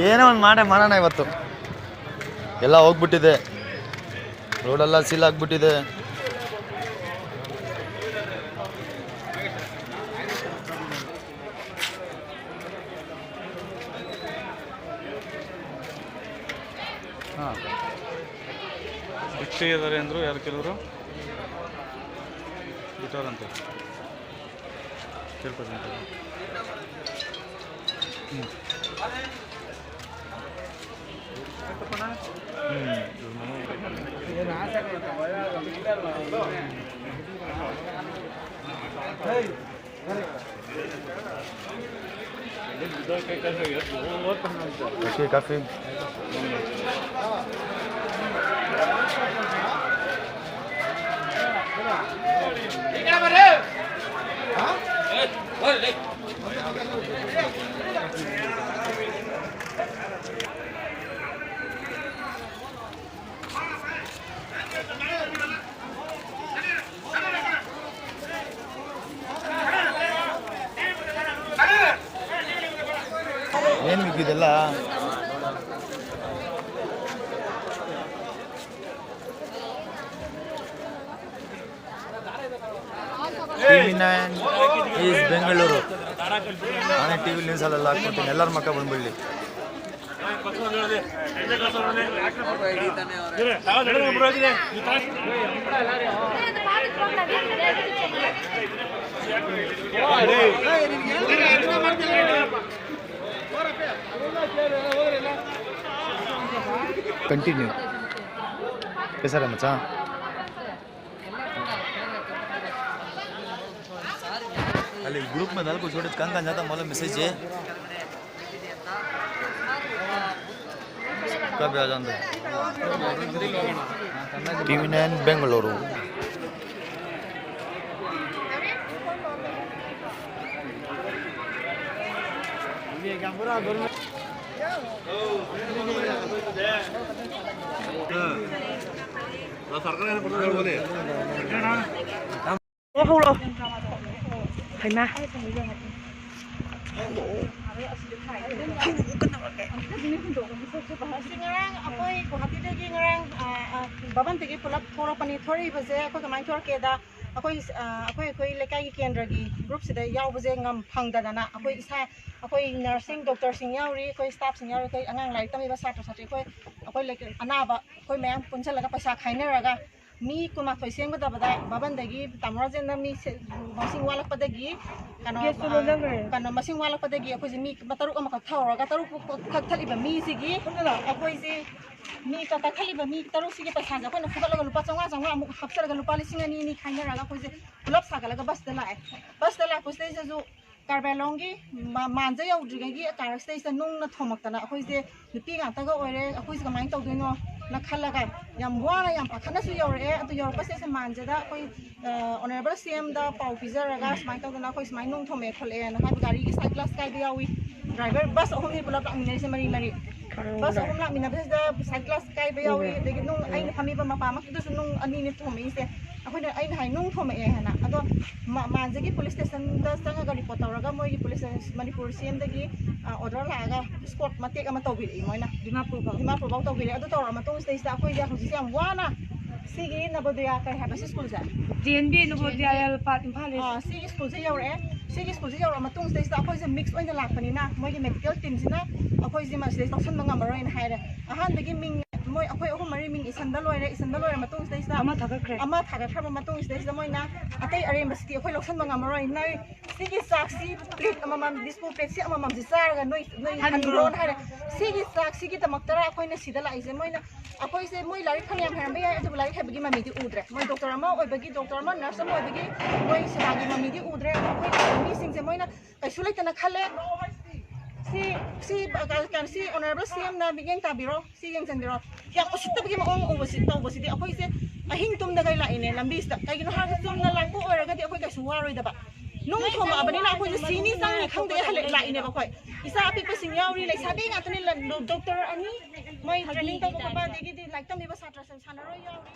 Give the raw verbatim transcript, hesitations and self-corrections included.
ಏನೋ ಒಂದು ಮಾಡೇ ಮಾಡೋಣ ಇವತ್ತು. ಎಲ್ಲ ಹೋಗ್ಬಿಟ್ಟಿದೆ, ರೋಡೆಲ್ಲ ಸೀಲ್ ಆಗಿಬಿಟ್ಟಿದೆ. ಹಾಂ, ಬಿಟ್ಟು ಇದ್ದಾರೆ ಅಂದರು ಯಾರು ಕೆಲವರು, ಬಿಟ್ಟಾರಂತೆ. ಕೇಳ್ಕೊತೀನಿ. ಹ್ಞೂ. Coffee, coffee. ಏನು ಇದೆಲ್ಲ? T V nine is Bengaluru. ನಾನೇ ಟಿ ವಿ ನ್ಯೂಸಲ್ಲೆಲ್ಲ ಹಾಕ್ಕೊತೀನಿ, ಎಲ್ಲರ ಮಕ್ಕ ಬಂದ್ಬಿಡ್ಲಿ. ಕಂಟಿನ್ಯೂ. ಸರ್ ಮಚ್ಚ, ಅಲ್ಲಿ ಗ್ರೂಪ್ में डाल को छोटे कहाँ कहाँ जाता मालूम मैसेज है. कब आ जाता? T V nine Bengaluru. ಸರ್ಕಾರ ꯑꯣ, ꯍꯧꯔꯣ꯫ ꯍꯩꯃꯥ꯫ ꯉꯔꯥꯡ ꯑꯩꯈꯣꯏ ꯒꯨꯋꯥꯍꯥꯇꯤꯗꯒꯤ ꯉꯔꯥꯡ, ꯑ, ꯑ, ꯚꯕꯟꯗꯒꯤ ꯄꯨꯂꯞ ꯊꯣꯛꯂꯛꯄꯅꯤ꯫ ꯊꯣꯔꯛꯏꯕꯁꯦ ꯑꯩꯈꯣꯏ ꯀꯃꯥꯏꯅ ꯊꯣꯔꯛꯀꯦꯗ, ꯑꯩꯈꯣꯏ, ꯑ, ꯑꯩꯈꯣꯏ, ꯑꯩꯈꯣꯏ ꯂꯩꯀꯥꯏꯒꯤ ꯀꯦꯟꯗ꯭ꯔꯒꯤ ꯒ꯭ꯔꯨꯞꯁꯤꯗ ꯌꯥꯎꯕꯁꯦ ꯉꯝ ꯐꯪꯗꯗꯅ, ꯑꯩꯈꯣꯏ ꯏꯁꯥ, ꯑꯩꯈꯣꯏ ꯅꯔꯁꯤꯡ ꯗꯣꯛꯇꯔꯁꯤꯡ ꯌꯥꯎꯔꯤ, ꯑꯩꯈꯣꯏ ꯁ꯭ꯇꯥꯐꯁꯤꯡ ꯌꯥꯎꯔꯤ, ꯑꯩꯈꯣꯏ ꯑꯉꯥꯡ ꯂꯥꯏꯔꯤꯛ ꯇꯝꯃꯤꯕ ꯁꯥꯇ꯭ꯔ ꯁꯥꯇ꯭ꯔꯤ, ꯑꯩꯈꯣꯏ, ꯑꯩꯈꯣꯏ ꯂꯩꯀꯥꯏ ꯑꯅꯥꯕ ꯑꯩꯈꯣꯏ ꯃꯌꯥꯝ ꯄꯨꯟꯁꯤꯜꯂꯒ ꯄꯩꯁꯥ ꯈꯥꯏꯅꯔꯒ ꯃꯤ ꯀꯨꯟꯃꯥꯊꯣꯏ ꯁꯦꯝꯒꯗꯕꯗ ꯚꯕꯟꯗꯒꯤ ꯇꯥꯃꯣ ꯔꯥꯖꯦꯟꯅ ꯃꯤ ꯁꯦ-, ꯃꯁꯤꯡ ꯋꯥꯠꯂꯛꯄꯗꯒꯤ ꯀꯩꯅꯣ, ꯒ꯭ꯌꯥꯁꯁꯨ ꯑ, ꯂꯣꯏꯁꯤꯟꯈ꯭ꯔꯦ꯫ ꯀꯩꯅꯣ ꯃꯁꯤꯡ ꯋꯥꯠꯂꯛꯄꯗꯒꯤ ꯑꯩꯈꯣꯏꯁꯦ ꯃꯤ ꯇꯔꯨꯛ ꯑꯃꯈꯛ ꯊꯧꯔꯒ ꯇꯔꯨꯛ ꯀꯛꯊꯠꯂꯤꯕ ꯃꯤꯁꯤꯒꯤ ꯑꯩꯈꯣꯏꯁꯦ ꯃꯤ ꯀꯛꯊꯠꯂꯤꯕ ꯃꯤ ꯇꯔꯨꯛꯁꯤꯒꯤ ꯄꯩꯁꯥꯁꯦ ꯑꯩꯈꯣꯏꯅ ꯐꯨꯒꯠꯂꯒ ꯂꯨꯄꯥ ꯆꯥꯝꯃꯉꯥ ꯆꯥꯝꯃꯉꯥ ꯑꯃꯨꯛ ꯍꯥꯞꯆꯔꯒ ꯂꯨꯄꯥ ꯂꯤꯁꯤꯡ ꯑꯅꯤ ꯑꯅꯤ ꯈꯥꯏꯅꯔꯒ ꯑꯩꯈꯣꯏꯁꯦ ꯄꯨꯂꯞ ꯁꯥꯒꯠꯂꯒ ꯕꯁꯇ ꯂꯥꯛꯑꯦ꯫ ꯕꯁꯇ ꯂꯥꯛꯄꯁꯤꯗꯩꯁꯤꯗꯁꯨ ꯀꯥꯔꯕꯤ ꯑꯥꯡꯂꯣꯡꯒꯤ ꯃ-, ꯃꯥꯟꯁꯦ ꯌꯧꯗ꯭ꯔꯤꯉꯩꯒꯤ ꯀꯥꯔꯛꯁꯤꯗꯩꯁꯤꯗ ꯅꯨꯡꯅ ꯊꯣꯝꯃꯛꯇꯅ ꯑꯩꯈꯣꯏꯁꯦ ꯅꯨꯄꯤ ꯉꯥꯛꯇꯒ ꯑꯣꯏꯔꯦ, ꯑꯩꯈꯣꯏꯁꯦ ꯀꯃꯥꯏꯅ ꯇꯧꯗꯣꯏꯅꯣꯅ ꯈꯜꯂꯒ ꯌꯥꯝ ꯋꯥꯅ ꯌꯥꯝ ꯄꯥꯈꯠꯅꯁꯨ ꯌꯧꯔꯛꯑꯦ꯫ ꯑꯗꯨ ꯌꯧꯔꯛꯄꯁꯤꯗꯩꯁꯤꯗ ꯃꯥꯟꯁꯤꯗ ꯑꯩꯈꯣꯏ, ꯑ, ꯑꯣꯅꯔꯦꯕꯜ ꯁꯤ ꯑꯦꯝꯗ ꯄꯥꯎ ꯄꯤꯖꯔꯒ ꯁꯨꯃꯥꯏꯅ ꯇꯧꯗꯅ ꯑꯩꯈꯣꯏ ꯁꯨꯃꯥꯏꯅ ꯅꯨꯡ ꯊꯣꯝꯃꯛꯑꯦ ꯈꯣꯠꯂꯛꯑꯦꯅ ꯍꯥꯏꯕ, ꯒꯥꯔꯤꯒꯤ ꯁꯥꯏꯠ ꯒ꯭ꯂꯥꯁ ꯀꯥꯏꯕ ꯌꯥꯎꯏ, ꯗ꯭ꯔꯥꯏꯚꯔ ꯕꯁ ꯑꯍꯨꯝꯅꯤ ꯄꯨꯂꯞ ꯂꯥꯛꯃꯤꯟꯅꯔꯤꯁꯦ ꯃꯔꯤ ꯃꯔꯤ꯫ ꯕꯁ ꯑꯍꯨꯝ ꯂꯥꯛꯃꯤꯟꯅꯕꯁꯤꯗ ꯁꯥꯏꯠ ꯒ꯭ꯂꯥꯁ ꯀꯥꯏꯕ ꯌꯥꯎꯏ, ꯑꯗꯒꯤ ꯅꯨꯡ ꯑꯩꯅ ꯐꯝꯃꯤꯕ ꯃꯄꯥꯃꯛꯇꯨꯗꯁꯨ ꯅꯨꯡ ꯑꯅꯤꯅꯤ ꯊꯣꯝꯃꯛꯏꯁꯦ꯫ ꯑꯩꯈꯣꯏꯅ, ꯑꯩꯅ ꯍꯥꯏ ꯅꯨꯡ ꯊꯣꯝꯃꯛꯑꯦ ꯍꯥꯏꯅ꯫ ꯑꯗꯣ ꯃ-, ꯃꯥꯟꯁꯤꯒꯤ ꯄꯨꯂꯤꯁ ꯁ꯭ꯇꯦꯁꯟꯗ ꯆꯪꯉꯒ ꯔꯤꯄꯣꯔꯠ ꯇꯧꯔꯒ ꯃꯣꯏꯒꯤ ꯄꯨꯂꯤꯁ, ꯃꯅꯤꯄꯨꯔ ꯁꯤ ꯑꯦꯝꯗꯒꯤ, ꯑ, ꯑꯣꯔꯗꯔ ꯂꯥꯛꯑꯒ ꯏꯁꯀꯣꯔꯠ ꯃꯇꯦꯛ ꯑꯃ ꯇꯧꯕꯤꯔꯛꯏ ꯃꯣꯏꯅ꯫ ꯗꯤꯃꯥꯄꯨꯔ ꯐꯥꯎ꯫ ꯗꯤꯃꯥꯄꯨꯔ ꯐꯥꯎ ꯇꯧꯕꯤꯔꯛꯑꯦ꯫ ꯑꯗꯨ ꯇꯧꯔ ꯃꯇꯨꯡꯁꯤꯗꯩꯁꯤꯗ ꯑꯩꯈꯣꯏꯁꯦ ꯍꯧꯖꯤꯛꯁꯦ ꯌꯥꯝ ꯋꯥꯅ ꯁꯤꯒꯤ ꯅꯕꯣꯗꯤꯌꯥ ꯀꯩ ꯍꯥꯏꯕ ꯁꯤ ꯁ꯭ꯀꯨꯜꯁꯦ? ꯖꯤ ꯑꯦꯟ ꯕꯤ ꯅꯕꯣꯗꯤꯌꯥ ꯌꯥꯏꯐꯜꯄꯥꯠ ꯏꯝꯐꯥꯜ ꯏꯁ꯫ ꯑꯥ, ꯁꯤꯒꯤ ꯁ꯭ꯀꯨꯜꯁꯦ ꯌꯧꯔꯛꯑꯦ꯫ ꯁꯤꯒꯤ ꯁ꯭ꯀꯨꯜꯁꯦ ꯌꯧꯔꯛꯑ ꯃꯇꯨꯡꯁꯤꯗꯩꯁꯤꯗ ꯑꯩꯈꯣꯏꯁꯦ ꯃꯤꯛꯁ ꯑꯣꯏꯅ ꯂꯥꯛꯄꯅꯤꯅ ꯃꯣꯏꯒꯤ ꯃꯦꯗꯤꯀꯦꯜ ꯇꯤꯝꯁꯤꯅ ꯑꯩꯈꯣꯏꯁꯦ ꯃꯁꯤꯗꯩ ꯂꯧꯁꯟꯕ ꯉꯝꯃꯔꯣꯏꯅ ꯍꯥꯏꯔꯦ꯫ ꯑꯍꯥꯟꯕꯒꯤ ꯃꯤꯡ ꯃꯣꯏ ꯑꯩꯈꯣꯏ ꯑꯍꯨꯝ ꯃꯔꯤ ꯃꯤꯡ ꯏꯁꯟꯕ ꯂꯣꯏꯔꯦ꯫ ꯏꯁꯟꯕ ꯂꯣꯏꯔ ꯃꯇꯨꯡꯁꯤꯗꯩꯁꯤꯗ ꯑꯃ ꯊꯥꯒꯠꯈ꯭ꯔꯦ꯫ ꯑꯃ ꯊꯥꯒꯠꯈ꯭ꯔꯕ ꯃꯇꯨꯡꯁꯤꯗꯩꯁꯤꯗ ꯃꯣꯏꯅ ꯑꯇꯩ ꯑꯔꯦꯝꯕꯁꯤꯗꯤ ꯑꯩꯈꯣꯏ ꯂꯧꯁꯟꯕ ꯉꯝꯃꯔꯣꯏ꯫ ꯅꯣꯏ ꯁꯤꯒꯤ ꯆꯥꯛꯁꯤ ꯄ꯭ꯂꯦꯠ ꯑꯃꯃꯝ, ꯗꯤꯁꯄꯣ ꯄ꯭ꯂꯦꯠꯁꯤ ꯑꯃꯃꯝꯁꯤ ꯆꯥꯔꯒ ꯅꯣꯏ, ꯅꯣꯏ ꯍꯟꯈ꯭ꯔꯣ꯫ ꯍꯟꯈ꯭ꯔꯣꯅ ꯍꯥꯏꯔꯦ꯫ ꯁꯤꯒꯤ ꯆꯥꯛꯁꯤꯒꯤꯗꯃꯛꯇꯔ ꯑꯩꯈꯣꯏꯅ ꯁꯤꯗ ꯂꯥꯛꯏꯁꯦ? ꯃꯣꯏꯅ, ꯑꯩꯈꯣꯏꯁꯦ, ꯃꯣꯏ ꯂꯥꯏꯔꯤꯛ ꯐꯅꯌꯥꯝ ꯍꯩꯔꯝꯕ ꯌꯥꯏ, ꯑꯗꯨꯕꯨ ꯂꯥꯏꯔꯤꯛ ꯍꯩꯕꯒꯤ ꯃꯃꯤꯗꯤ ꯎꯗ꯭ꯔꯦ꯫ ꯃꯣꯏ ꯗꯣꯛꯇꯔ ꯑꯃ ꯑꯣꯏꯕꯒꯤ, ꯗꯣꯛꯇꯔ ꯑꯃ, ꯅꯔꯁ ꯑꯃ ꯑꯣꯏꯕꯒꯤ ꯃꯣꯏ ꯁꯦꯕꯥꯒꯤ ꯃꯃꯤꯗꯤ ꯎꯗ꯭ꯔꯦ꯫ ꯑꯩꯈꯣꯏ ꯃꯤꯁꯤꯡꯁꯦ ꯃꯣꯏꯅ ꯀꯩꯁꯨ ꯂꯩꯇꯅ ꯈꯜꯂꯦ꯫ ꯁꯤ, ꯁꯤ, ꯀꯩꯅꯣ, ꯁꯤ ꯑꯣꯅꯔꯦꯕꯜ ꯁꯤ ꯑꯦꯝꯅ ꯃꯤꯠꯌꯦꯡ ꯇꯥꯕꯤꯔꯣ, ꯁꯤ ꯌꯦꯡꯁꯤꯟꯕꯤꯔꯣ꯫ ꯌꯥꯝ ꯎꯁꯤꯠꯇꯕꯒꯤ ꯃꯑꯣꯡ ꯎꯕꯁꯤ, ꯇꯧꯕꯁꯤꯗꯤ ꯑꯩꯈꯣꯏꯁꯦ ꯑꯍꯤꯡ ꯇꯨꯝꯗꯈꯩ ꯂꯥꯛꯏꯅꯦ ꯂꯝꯕꯤꯁꯤꯗ꯫ ꯀꯩꯒꯤꯅꯣ ꯍꯥꯏꯔꯒ ꯆꯨꯝꯅ ꯂꯥꯛꯄ ꯑꯣꯏꯔꯒꯗꯤ ꯑꯩꯈꯣꯏ ꯀꯩꯁꯨ ꯋꯥꯔꯣꯏꯗꯕ꯫ ꯅꯨꯡ ꯊꯣꯝꯃꯛꯑꯕꯅꯤꯅ ꯑꯩꯈꯣꯏꯁꯦ ꯁꯤꯅꯤ ꯆꯪꯅꯤ ꯈꯪꯗꯦ ꯍꯜꯂꯛ-, ꯂꯥꯛꯏꯅꯦꯕ ꯑꯩꯈꯣꯏ꯫ ꯏꯆꯥ ꯑꯄꯤꯛꯄꯁꯤꯡ ꯌꯥꯎꯔꯤ, ꯂꯩꯁꯥꯕꯤ ꯉꯥꯛꯇꯅꯤ, ꯂ-, ꯗꯣꯛꯇꯔ ꯑꯅꯤ, ꯃꯣꯏ ꯇ꯭ꯔꯦꯅꯤꯡ ꯇꯧꯕ ꯈꯣꯠꯄ, ꯑꯗꯒꯤꯗꯤ ꯂꯥꯏꯔꯤꯛ ꯇꯝꯕꯤꯕ ꯁꯥꯇ꯭ꯔꯁꯤꯡ ꯁꯥꯟꯅꯔꯣꯏ ꯌꯥꯎꯔꯤ꯫